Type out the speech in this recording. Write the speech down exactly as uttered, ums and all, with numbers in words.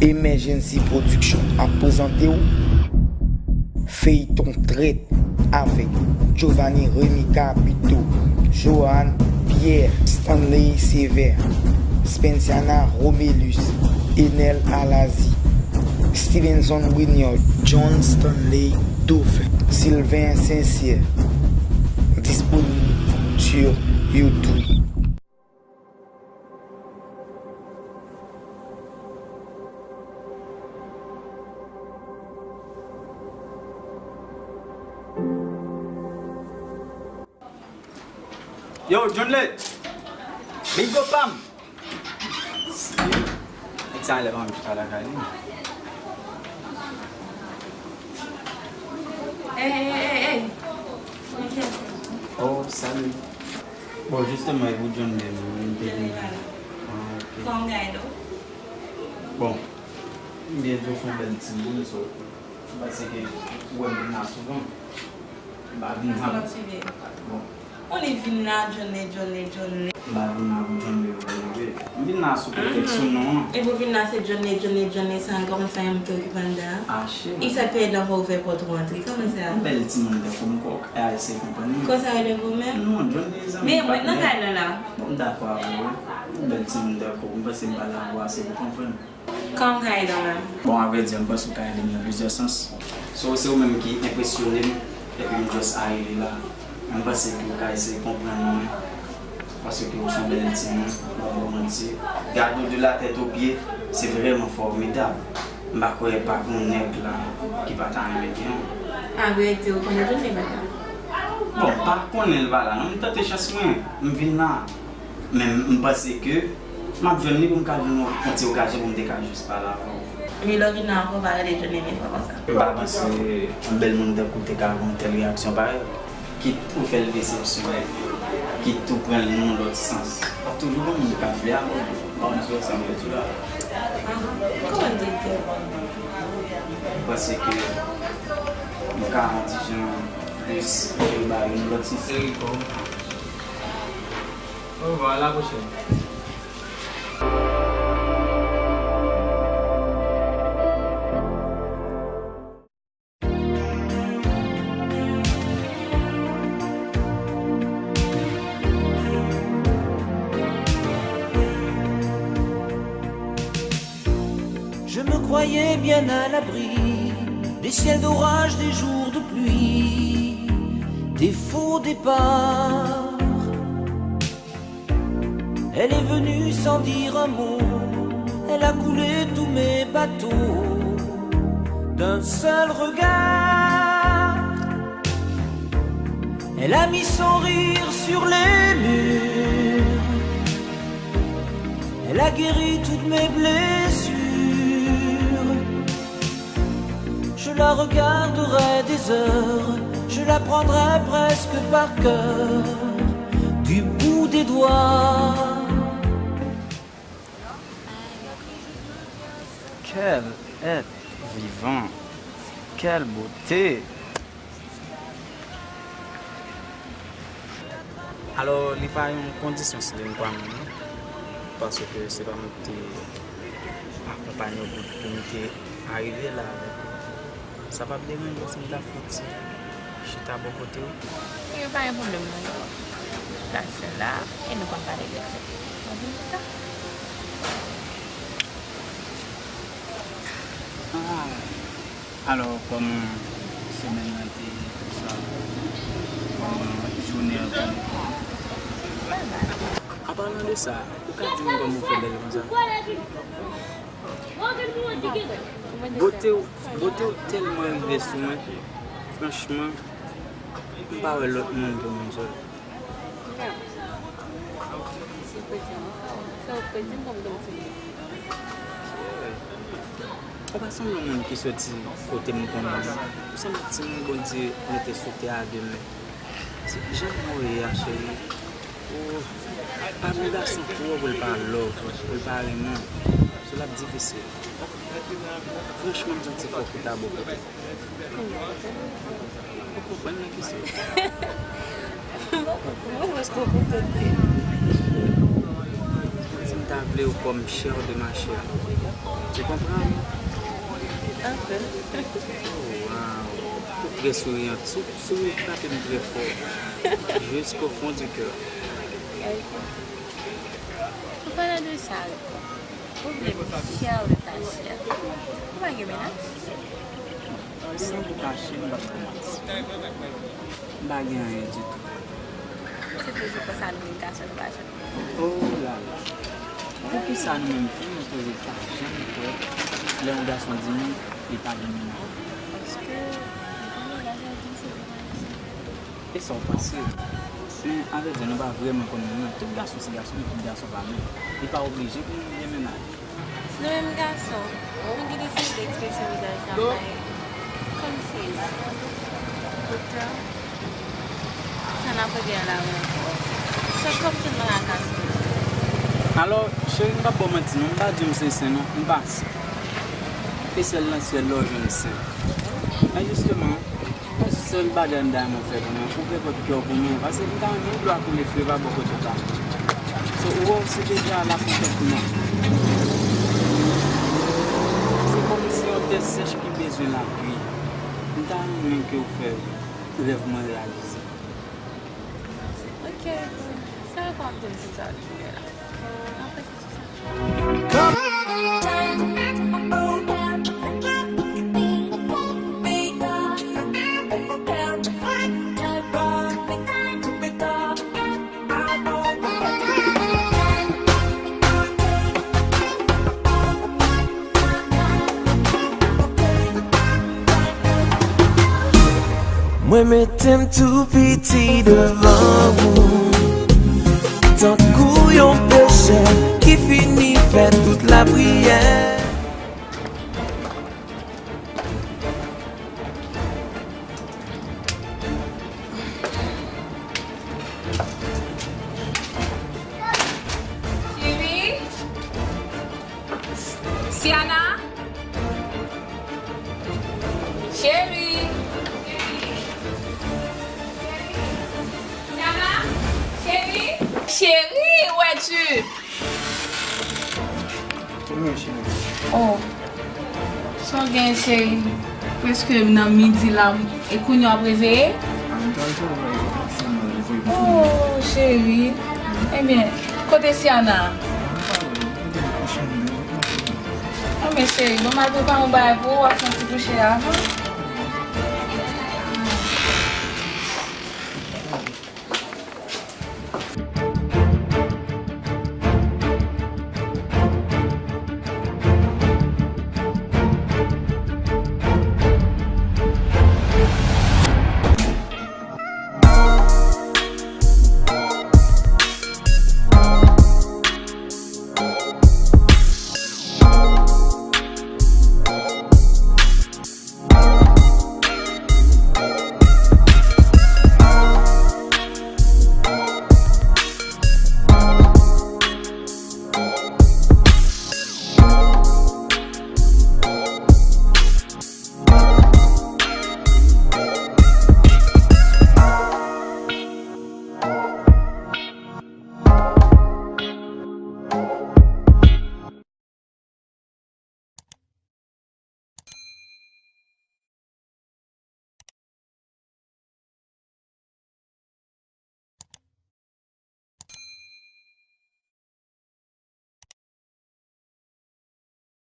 Emergency Production ap prezante w Feyton Trèt avèk Giovanni Remy Capito, Johan Pierre, Stanley Sévère, Spenciana Romelus, Enel Alazi, Stevenson Williard, John Stanley Dauphin, Sylvain Sincère, disponible sur YouTube. Yo, John Lay! Bingo pam! Nèg sa lè pa menm chita lakay li. Ey, ey, ey, ey! Oh, salut. Bon, jisteman, e pou John Lay, m te vin. Ah, ok. Kòman w gaye do? Bon, m byen di w se yon bèl timoun, so, m panse ke ou wè m vin la souvan. M pa vin la. Bon. On li vin la, John Lay, John Lay, John Lay. M pa vin la pou John Lay, John Lay. M vin la sou pretèks sou non an. Epi w vin la se John Lay, John Lay, John Lay, sa, kòman sa, yon moun ki okipe anndan an? Ah, cheri. E sa, pè dan pa ouvè pòt ou antre. Kòman sa? Yon bèl timoun tankou m, kòk, a eseye konprann mwen. Konsa rele pou menm? Non, John Lay, zanmi. Men mwen nan kay la la. Bon, m dakò avè w, wi. Yon bèl timoun tankou w, m panse m pale avè w ase pou konprann. Kòman w ka ede m menm? Bon, avrèdi, m panse w ka ede m nan plizyè sans. So, se ou menm ki enpresyone m, epi m just arive la. M panse ke w ka eseye konprann mwen, paske w se yon bèl timoun, m pa ba w manti. Gade w de la tèt o pye, se vrèman fòmidab. M pa kwè pa gen yon nèg la ki pa ta renmen gen w. Avrèdi, ou konnen John Lay pa la? Bon, m pa konnen l pa la, non, m tante chans mwen, m vin la. Men m panse ke m ap jwenn li pou m ka jwenn yon, yon ti okazyon pou m te ka jis pale avè w. Epi lè w vin la ankò, pa rele John Lay menm fwa konsa. M pa panse yon bèl moun tankou w te ka gen yon tèl reyaksyon parèy. Kit ou fè l desepsyon, kit ou pran l nan yon lòt sans. Ap toujou gen moun ki ka vle avè w. Bon, m sou sa m vle di w la. Ahan, kòman l te fè? M panse ke m ka yon ti jan plis jere bagay nan lòt sans. Eriko. Au revoir, à la prochaine. Je me croyais bien à l'abri des ciels d'orage, des jours de pluie, des faux départs. Elle est venue sans dire un mot, elle a coulé tous mes bateaux d'un seul regard. Elle a mis son rire sur les murs, elle a guéri toutes mes blessures. Je la regarderai des heures, je l'apprendrai presque par cœur, du bout des doigts. Quel être vivant! Quelle beauté! Alò, li pa yon kondisyon Celine pa mwen, non. Paske se pa mwen ki te akonpanye w pou, pou nou te arive la avèk ou. Sa p ap deranje w si m ta fouti chita bò kote w? Yo pa gen pwoblèm non, yo. Plas la la, e nou konn pale de sa. Mwen vin chita. Ah. Alò, kòman semèn nan te ye, tout sa? Kòman jounen an te ye? An palan de sa, ou ka di m kòman w fè bèl konsa? Bote w, bote w tèlman rive sou mwen, franchman, m pa wè lòt moun ke moun sa. Sa w ap di m kòm dòm timoun? Ou pa sanble yon moun ki soti kote m konnen an. Ou sanble timoun Bondye mete sou tè a de men. Se jan mwen ye a, cheri. Ou pa gen gason pou ou, pou l pa love ou, pou l pa renmen w. So l ap difisil. Franchman, m santi fòk ou ta bò kote m. Ou konprann nan ki sans? Mwen pa konprann. Si m ta vle w kòm chair de ma chair. Tu comprends? Un peu. Oh, wow. Ou trè souriant. Sou, souri frape m trè fò. Jusqu'au fond du cœur. An palan de sa, ou vle m share ou ta share? Ou pa gen mennaj? San pou kache, m p ap fè manti. M pa gen anyen ditou. Se toujou konsa nou menm gason nou pa janm. Oh la la. Poukisa nou menm fi nou toujou pa janm kwè lè yon gason di nou li pa gen mennaj? Paske nou konnen gason di se pou mennaj. E sa w panse? Men avèdi nou pa vrèman konn moun nan. Tout gason se gason, men tout gason pa menm. Li pa oblije pou moun gen mennaj. Nou menm gason, nou gen de seri de ekspresyon vizaj n ap bay kòmsi poutan sa n ap regle a la ou ankò. Se kòmsi nou pa ka sou. Alò, cheri, m p ap ba w manti non, m pa di w m se sen non, m pa sen. E sèl nan syèl la w jwenn sen. Men jisteman, sèl bagay m ta renmen w fè pou mwen, ouvè pòt kè w pou mwen, paske m ta renmen dlo a koule fleva bò kote w ta. So, ou wè w se deja lakontantman. Se kòmsi yon tè sèch ki bezwen lapli. M ta renmen ke w fè rèv mwen reyalize. Ok, bon, se ankò w ap di m tout sa w di m la. M apresye tout sa. Mwen mete m tou piti devan ou, tankou yon pechè ki fini fè tout lapriyè. Cheri? Siana? Cheri? Siana? Cheri? Cheri, où es-tu? Kòman w ye, cheri? Oh, sa w gen, cheri? Prèske nan midi la, e kounye a w ap reveye? A, m t al travay, sa m al voye pou... Oh, cheri. Ebyen, kote Siana? Anben, cheri, bon, m al prepare yon bagay pou ou, w ap fè yon ti kouche avan.